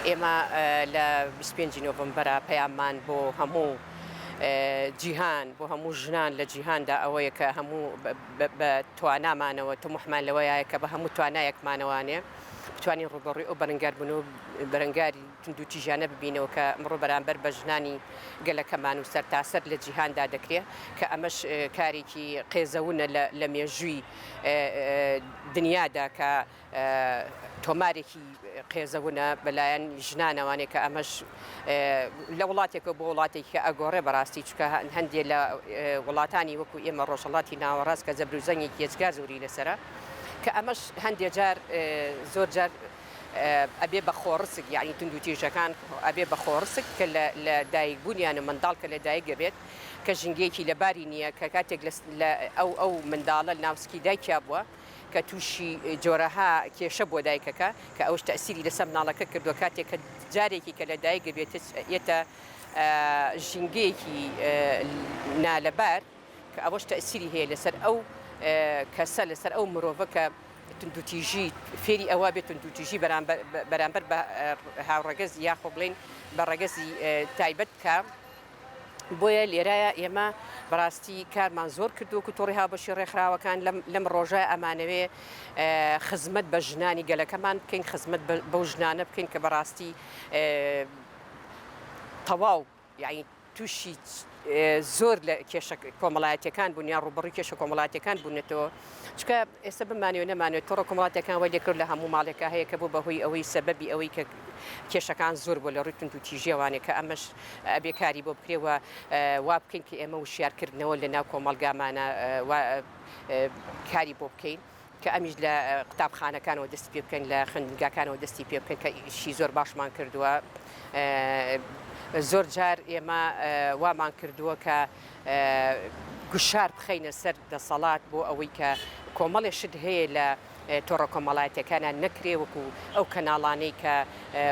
ئێمە لە 25 نۆڤەمبەرا پەیاممان بۆ هەموو جیهان بۆ هەموو ژنان لە جیهاندا ئەوەیە کە هەموو بە توانامانەوە تموحمان لەوەیە کە بە هەموو توانایەکمانەوانێ بتوانین ڕووبەڕووی ئەو بەرەنگاربوون و بەرەنگاری توندوتیژانە ببینەوە کە ئەمڕۆ بەرامبەر بە ژنانی گەلەکەمان و سەرتاسەر لە جیهاندا دەکرێ کە ئەمەش کارێکی قێزەونە لە مێژووی دنیادا کە تۆمارێکی قێزەونە بەلایەن ژنانەوانێ کە ئەمەش لە وڵاتێکەوە بۆ وڵاتێکی کە ئەگۆڕێ بەڕاستی چکە هەندێ لە وڵاتانی وەکو ئێمە ڕۆژهەڵاتی ناوەڕاست کە زەبر و زەنگێکی یەجگار زۆری لەسەرە کە ئەمەش هەندێ جار زۆر جار ئەبێ بە خۆڕسک یعنی توندوتیژەکان ئەبێ بە خۆڕسک کە لە دایک بوونیان و منداڵ کە لە دایک دەبێت کە ژینگەیەکی لەباری نییە کە کاتێک لە ئەو ئەو منداڵە ناوسکی دایکیا بووە کە تووشی جۆرەها کێشە بووە دایکەکە کە ئەوش تەئسیری لەسەر مناڵەکە کردووە کاتێک کە جارێکی کە لە دایک بێت یەتە ژینگەیەکی نالەبار کە ئەوەش تەئسیری هەیە لەسەر ئەو کەسە لەسەر ئەو مرۆڤە کە توندوتیژی فێری ئەوە بێت توندوتیژی بەرامبەر بە هاوڕەگەز یاخۆ بڵین بە ڕەگەزی تایبەت کە بۆیە لێرایە ئێمە بەڕاستی کارمان زۆر کردووە وەکو تۆڕی هاوبەشی ڕێکخراوەکان لەم ڕۆژە ئەمانەوێ خزمەت بە ژنانی گەلەکەمان بکەین خزمەت بەو ژنانە بکەین کە بەڕاستی تەواو یعنی تووشی زۆر لە کێشە کۆمەڵایەتەکان بوون یان ڕوبڕی کێشە کۆمەڵاتەکان بوونەتەوە چونکە ئێستا بمانەوێ نەمانەوێ تۆڕە کۆمەڵاتیەکان وای لێکرد لە هەموو ماڵێکا هەیە کە بوو بە هۆی ئەوەی سەبەبی ئەوەی کە کێشەکان زۆر بووە لە ڕووی توندوتیژیەوانێ کە ئەمەش ئەبێ کاری بۆ بکرێ و وا بکەین کە ئێمە وشیارکردنەوە لە ناو کۆمەڵگامانە کاری بۆ بکەین. کە ئەمیش لە قوتابخانەکانەوە دەستی پێ بکەین لە خوێندنگاکانەوە دەستی پێ بکەین کە ئیشی زۆر باشمان کردووە زۆر جار ئێمە وامان کردووە کە گوشار بخەینە سەر دەسەڵات بۆ ئەوەی کە کۆمەڵێ شت هەیە لە تۆڕە کۆمەڵایەتیەکانا نەکرێ وەکو ئەو کەناڵانەی کە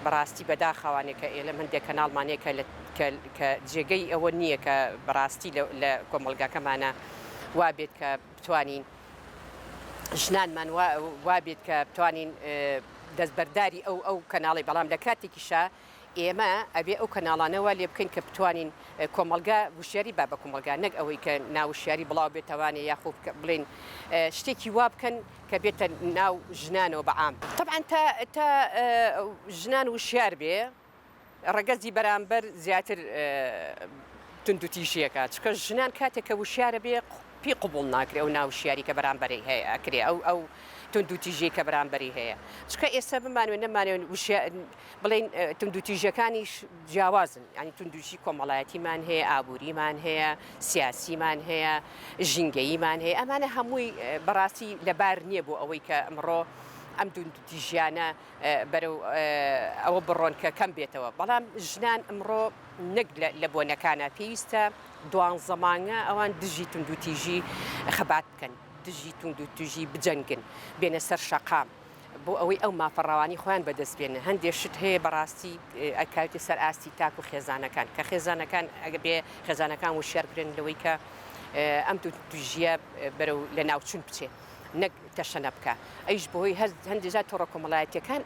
بەڕاستی بەداخەوانێ کە ئێلم هەندێک کەناڵمان هەیە کە کە جێگەی ئەوە نییە کە بەڕاستی لە کۆمەڵگاکەمانە وا بێت کە بتوانین ژنانمان وا بێت کە بتوانین دەستبەرداری ئەو ئەو کەناڵی بەڵام لە کاتێکیشا ئێمە ئەبێ ئەو کەناڵانە وا لێ بکەین کە بتوانین کۆمەڵگا وشیاری با بە کۆمەڵگا نەک ئەوەی کە ناوشیاری بڵاو بێتەوانێ یاخۆ بڵێن شتێکی وا بکەن کە بێتە ناو ژنانەوە بە عام. تەبعەن تا تا ژنان وشیار بێ ڕەگەزی بەرامبەر زیاتر توندوتیژیەکە چونکە ژنان کاتێک کە وشیارە بێ پێی قبوڵ ناکرێ ئەو ناوشیاری کە بەرامبەری هەیە ئەکرێ ئەو ئەو توندوتیژی کە بەرامبەری هەیە چونکە ئێستا بمانوێ نەمانوێ وشیار بڵێین توندوتیژیەکانیش جیاوازن یانی توندوتیژی کۆمەڵایەتیمان هەیە ئابووریمان هەیە سیاسیمان هەیە ژینگەییمان هەیە ئەمانە هەمووی بەڕاستی لەبار نییە بۆ ئەوەی کە ئەمڕۆ ئەم توندوتیژیانە بەرەو ئەوە بڕۆن کە کەم بێتەوە بەڵام ژنان ئەمڕۆ نەک لە بۆنەکانە پێویستە دوانزە مانگە ئەوان دژی توندوتیژی خەبات بکەن دژی توندوتیژی بجەنگن بێنە سەر شەقام بۆ ئەوەی ئەو مافە ڕەوانەی خۆیان بەدەست بێنن، هەندێ شت هەیە بەڕاستی ئەکەوێتە سەر ئاستی تاک و خێزانەکان، کە خێزانەکان ئەبێ خێزانەکان وشیار بکرێن لەوەی کە ئەم توندوتیژییە بەرەو لەناوچوون بچێ نەک تەشەنە بکا، ئەویش بەهۆی هەندێ جار تۆڕە کۆمەڵایەتییەکان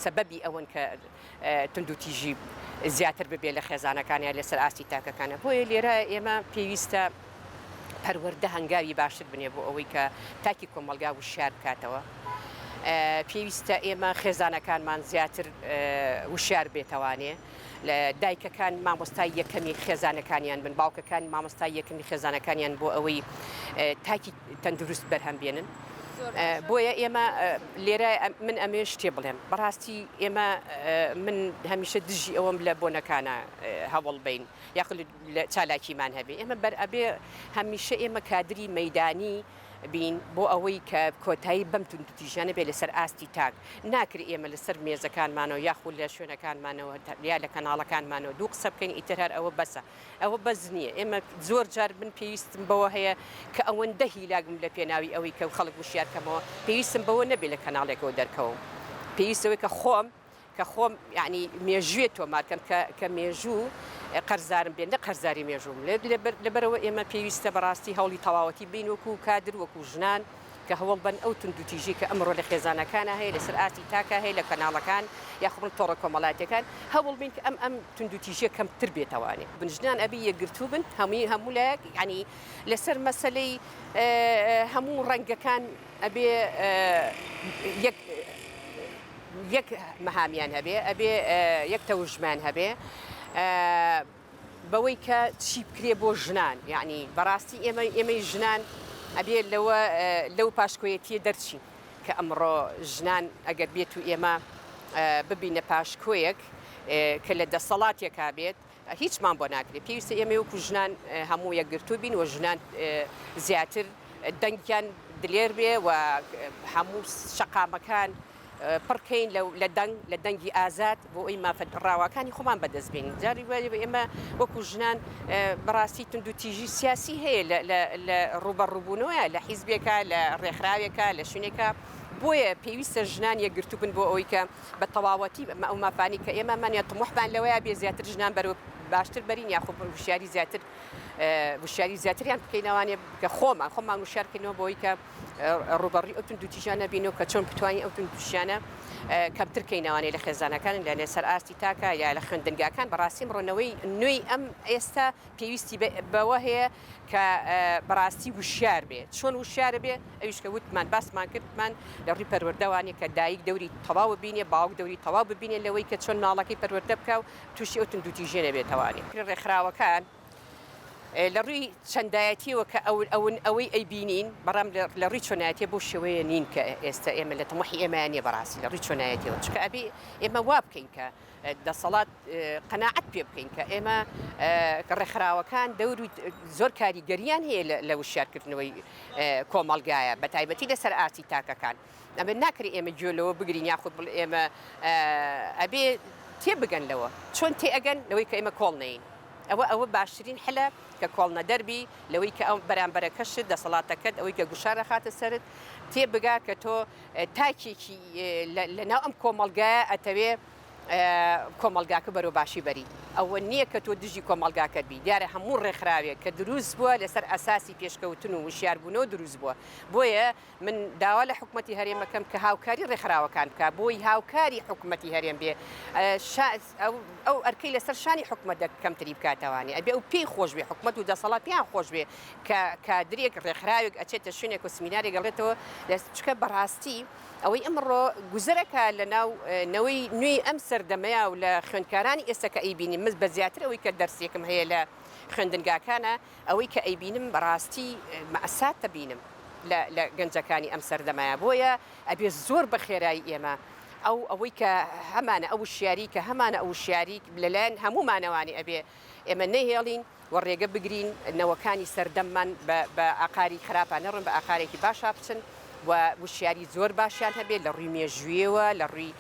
سەبەبی ئەوەن کە توندوتیژی زیاتر ببێ لە خێزانەکان یا لەسەر ئاستی تاکەکانە، بۆیە لێرە ئێمە پێویستە پەروەردە هەنگاوی باشتر بنێ بۆ ئەوەی کە تاکی کۆمەڵگا وشیار بکاتەوە. پێویستە ئێمە خێزانەکانمان زیاتر وشیار بێتەوانێ دایکەکان مامۆستای یەکەمی خێزانەکانیان بن باوکەکان مامۆستای یەکەمی خێزانەکانیان بۆ ئەوەی تاکی تەندروست بەرهەم بێنن. بۆیە ئێمە لێرە من ئەمێ شتێ بڵێم بەڕاستی ئێمە من هەمیشە دژی ئەوەم لە بۆنەکانە هەوڵ بین یاخود چالاکیمان هەبێ ئێمە بەر ئەبێ هەمیشە ئێمە کادری مەدانی بین بۆ ئەوەی کە کۆتایی بەم توندوتیژیانە بێ لەسەر ئاستی تاک ناکرێ ئێمە لەسەر مێزەکانمانەوە یاخود لە شوێنەکانمانەوە یا لە کەناڵەکانمانەوە دوو قسە بکەین ئیتر هەر ئەوە بەسە ئەوە بەس نییە ئێمە زۆر جار من پێویستم بەوە هەیە کە ئەوەندە هیلاکم لە پێناوی ئەوەی کە خەڵک وشیار کەمەوە پێویستم بەوە نەبێ لە کەناڵێکەوە دەرکەوم پێویستەوەی کە خۆم کە خۆم یانی مێژووێ تۆمار کەم کە کە مێژوو قەرزارم بێ نە قەرزاری مێژووم لێ لەبەرەوە ئێمە پێویستە بەڕاستی هەوڵی تەواوەتی بین وەکو کادر وەکو ژنان. کە هەوڵ بەن ئەو توندوتیژی کە ئەمڕۆ لە خێزانەکانا هەیە لەسەر ئاستی تاکا هەیە لە کەناڵەکان یاخۆ بڵێم تۆڕە کۆمەڵایەتیەکان هەوڵ بین کە ئەم ئەم توندوتیژیە کەمتر بێتەوانێ بن ژنان ئەبی یەکگرتوو بن هەمووی هەموو لایەک یانی لەسەر مەسەلەی هەموو ڕەنگەکان ئەبێ یەک یەک مەهامیان هەبێ ئەبێ یەک تەوژمان هەبێ بەوەی کە چی بکرێ بۆ ژنان یەعنی بەڕاستی ئێمە ئێمەی ژنان ئەبێ لەوە لەو پاشکۆیەتیە دەرچین کە ئەمڕۆ ژنان ئەگەر بێت و ئێمە ببینە پاشکۆیەک کە لە دەسەڵاتێکا بێت هیچمان بۆ ناکرێت پێویستە ئێمە وەکو ژنان هەموو یەکگرتوو بین و ژنان زیاتر دەنگیان دلێر بێ و هەموو شەقامەکان پڕکەین لە دەنگ، لە دەنگی ئازاد بۆ ئەوەی مافە ڕەواکانی خۆمان بەدەست بێنین. جاری وایە ئێمە وەکو ژنان بەڕاستی توندوتیژی سیاسی هەیە لە ڕووبەڕووبوونەوەیە لە حیزبێکا، لە ڕێکخراوێکا، لە شوێنێکا، بۆیە پێویستە ژنان یەکگرتوو بن بۆ ئەوەی کە بە تەواوەتی ئەو مافانەی کە ئێمەمان یا تموحمان لەوەیە بێ زیاتر ژنان بەرەو باشتر بەرین یاخۆ وشیاری زیاتر وشیاری زیاتریان بکەینەوانێ کە خۆمان خۆمان وشیار کەینەوە بۆی کە ڕووبەڕووی ئەو توندوتیژانە بینەوە کە چۆن بتوانین ئەو توندوتیژانە کەمتر کەینەوانێ لە خێزانەکان لە لەسەر ئاستی تاکە یا لە خوێندنگاکان بەڕاستی ئەمڕۆ نەوەی نوێی ئەم ئێستا پێویستی بەوە هەیە کە بەڕاستی وشیار بێ چۆن وشیارە بێ ئەویش کە وتمان باسمان کردمان لە ڕووی پەروەردەوانێ کە دایک دەوری تەواو ببینێ باوک دەوری تەواو ببینێ لەوەی کە چۆن مناڵەکەی پەروەردە بکا و تووشی ئەو توندوتیژیە نەبێتەوانێ ڕێکخراوەکان لە ڕووی چەندایەتیەوە کە ئەون ئەوەی ئەیبینین بەڕام لە ڕووی چۆنایەتیە بەو شێوەیە نین کە ئێستا ئێمە لە تموحی ئێمەیان نیە بەڕاستی لە ڕووی چۆنایەتیەوە چونکە ئەبێ ئێمە وا بکەین کە دەسەڵات قەناعەت پێ بکەین کە ئێمە ڕێکخراوەکان دەور و زۆر کاریگەریان هەیە لە وشیارکردنەوەی کۆمەڵگایە بە تایبەتی لەسەر ئاستی تاکەکان ئەمە ناکرێ ئێمە گوێ لەوە بگرین یاخود بڵێ ئێمە ئەبێ تێبگەن لەوە چۆن تێئەگەن لەوەی کە ئێمە کۆڵ نەین ئەوە ئەوە باشترین حلە کە کۆڵنەدەر بی لەوەی کە ئەو بەرامبەرەکەشت دەسەڵاتەکەت ئەوەی کە گوشار ئەخاتە سەرت تێبگا کە تۆ تاکێکی لەناو ئەم کۆمەڵگایە ئەتەوێ کۆمەڵگاکە بەرەو باشی بەری ئەوە نییە کە تۆ دژی کۆمەڵگاکەت بی دیارە هەموو ڕێکخراوێک کە دروست بووە لەسەر ئەساسی پێشکەوتن و وشیاربوونەوە دروست بووە بۆیە من داوا لە حکومەتی هەرێم ئەکەم کە هاوکاری ڕێکخراوەکان بکا بۆی هاوکاری حکومەتی هەرێم بێ ئەو ئەرکەی لەسەر شانی حکومەت کەمتری بکاتەوانی ئەبێ ئەو پێی خۆش بێ حکومەت و دەسەڵات پێیان خۆش بێ کە کادرێک ڕێکخراوێک ئەچێتە شوێنێک و سمینارێک ئەڵێتەوە چکە بەڕاستی ئەوەی ئەمڕۆ گوزەرەکە لە ناو نەوەی نوێی ئەم سەردەمەیە و لە خوێندکارانی ئێستا کە ئەیبینی من بە زیاتر ئەوەی کە دەرسێکم هەیە لە خوێندنگاکانە ئەوەی کە ئەیبینم بەڕاستی مەئسات دەبینم لە لە گەنجەکانی ئەم سەردەمایە بۆیە ئەبێ زۆر بە خێرایی ئێمە ئەو ئەوەی کە هەمانە ئەو وشیاری کە هەمانە ئەو وشیاری لەلایەن هەموومانەوانی ئەبێ ئێمە نەهێڵین و ڕێگە بگرین نەوەکانی سەردەممان بە بە ئاقاری خراپا نەڕۆن بە ئاقارێکی باشا بچن و وشیاری زۆر باشیان هەبێ لە ڕووی مێژوویەوە لە ڕووی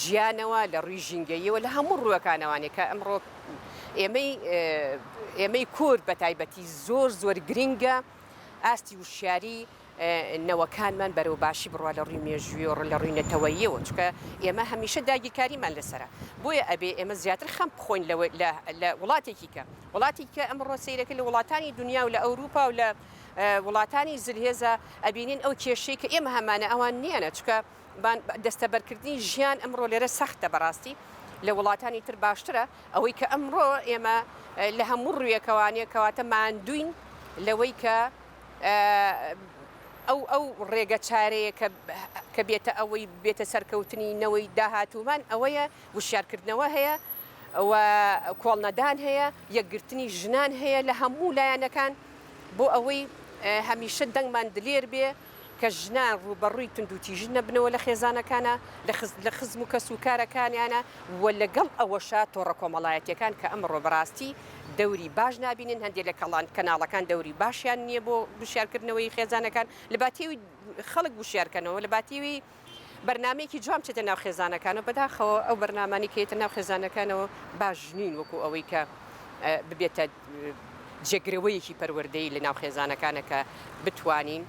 ژیانەوە، لە ڕووی ژینگەییەوە، لە هەموو ڕووەکانەوانێ کە ئەمڕۆ ئێمەی ئێمەی کورد بە تایبەتی زۆر زۆر گرینگە ئاستی وشیاری نەوەکانمان بەرەو باشی بڕوا لە ڕووی مێژوویەوە لە ڕووی نەتەوەییەوە چونکە ئێمە هەمیشە داگیرکاریمان لەسەرە بۆیە ئەبێ ئێمە زیاتر خەم بخۆین لەوە لە وڵاتێکی کە وڵاتی کە ئەمڕۆ سەیرەکە لە وڵاتانی دنیا و لە ئەوروپا و لە وڵاتانی زلهێزە ئەبینین ئەو کێشەی کە ئێمە هەمانە ئەوان نییە چونکە دەستەبەرکردنی ژیان ئەمڕۆ لێرە سەختە بەڕاستی لە وڵاتانی تر باشترە ئەوەی کە ئەمڕۆ ئێمە لە هەموو ڕوویەکەوانە کەواتە ماندووین لەوەی کە ئەو ئەو ڕێگە چارەیە کە کە بێتە ئەوەی بێتە سەرکەوتنی نەوەی داهاتوومان ئەوەیە وشیارکردنەوە هەیە و کۆڵنەدان هەیە، یەکگرتنی ژنان هەیە لە هەموو لایەنەکان بۆ ئەوەی هەمیشە دەنگمان دلێر بێ کە ژنان ڕووبەڕووی توندوتیژی نەبنەوە لە خێزانەکانا، لە خزم و کەس و کارەکانیانا و لەگەڵ ئەوەشا تۆڕە کۆمەڵایەتیەکان کە ئەمڕۆ بەڕاستی دەوری باش نابینن، هەندێک لە کەناڵەکان دەوری باشیان نییە بۆ وشیارکردنەوەی خێزانەکان لەباتیەوی خەڵک وشیارکەنەوە لەباتیەوی بەرنامەیەکی جوان بچێتە ناو خێزانەکانەوە، بەداخەوە ئەو بەرنامانەی کە یەتە ناو خێزانەکانەوە باش نین وەکو ئەوەی کە ببێتە جێگرەوەیەکی پەروەردەیی لە ناو خێزانەکانە کە بتوانین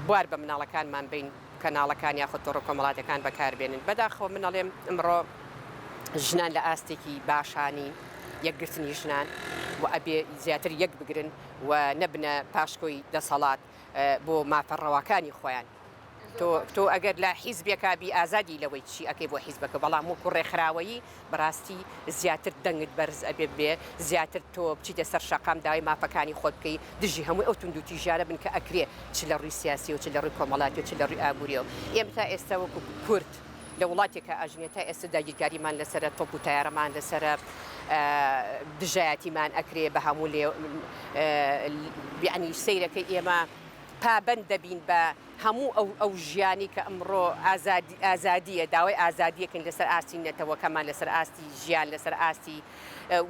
بوار بە مناڵەکانمان بین کەناڵەکان یاخود تۆڕە کۆمەڵاتەکان بەکاربێنن بەداخەوە من ئەڵێم ئمڕۆ ژنان لە ئاستێکی باشانی یەکگرتنی ژنان و ئەبێ زیاتر یەک بگرن و نەبنە پاشکۆی دەسەڵات. بۆ مافە ڕەواکانی خۆیان. تۆ تۆ ئەگەر لە حیزبێکا بی ئازادی لەوەی چی ئەکەی بۆ حیزبەکە بەڵام وەکو ڕێکخراوەیی بەڕاستی زیاتر دەنگت بەرز ئەبێ بێ زیاتر تۆ بچیتە سەر شەقام داوای مافەکانی خۆت بکەی دژی هەموو ئەو توندوتیژیانە بن کە ئەکرێ چ لە ڕووی سیاسیەوە چ لە ڕووی کۆمەڵاتیەوە چ لە ڕووی ئابووریەوە ئێمە تا ئێستا وەکو کورد لە وڵاتێکا ئەژین تا ئێستا داگیرکاریمان لەسەرە تۆپ و تایارەمان لەسەرە دژایەتیمان ئەکرێ بە هەموو لێ یعنی سەیرەکەی ئێمە پابەند دەبین بە هەموو ئەو ئەو ژیانی کە ئەمڕۆ ئازادی ئازادییە داوای ئازادییەکەین لەسەر ئاستی نەتەوەکەمان لەسەر ئاستی ژیان لەسەر ئاستی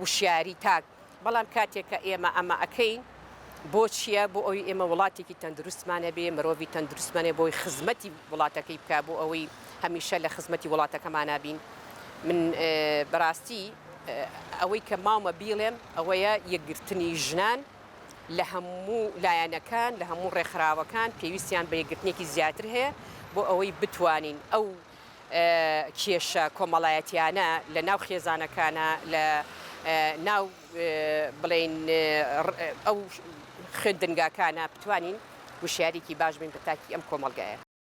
وشیاری تاک بەڵام کاتێک کە ئێمە ئەمە ئەکەین بۆ چییە بۆ ئەوی ئێمە وڵاتێکی تەندروستمان هەبێ مرۆڤی تەندروستمان هەبێ بۆی خزمەتی وڵاتەکەی بکا بۆ ئەوەی هەمیشە لە خزمەتی وڵاتەکەمانا بین من بەڕاستی ئەوەی کە ماومە بیڵێم ئەوەیە یەکگرتنی ژنان لە هەموو لایەنەکان، لە هەموو ڕێکخراوەکان پێویستیان بە یەکگرتنێکی زیاتر هەیە بۆ ئەوەی بتوانین ئەو کێشە کۆمەڵایەتیانە لە ناو خێزانەکانە لە ناو بڵێین ئەو خوێندنگاکانە بتوانین وشیاریکی باش بین بە تاکی ئەم کۆمەڵگایە.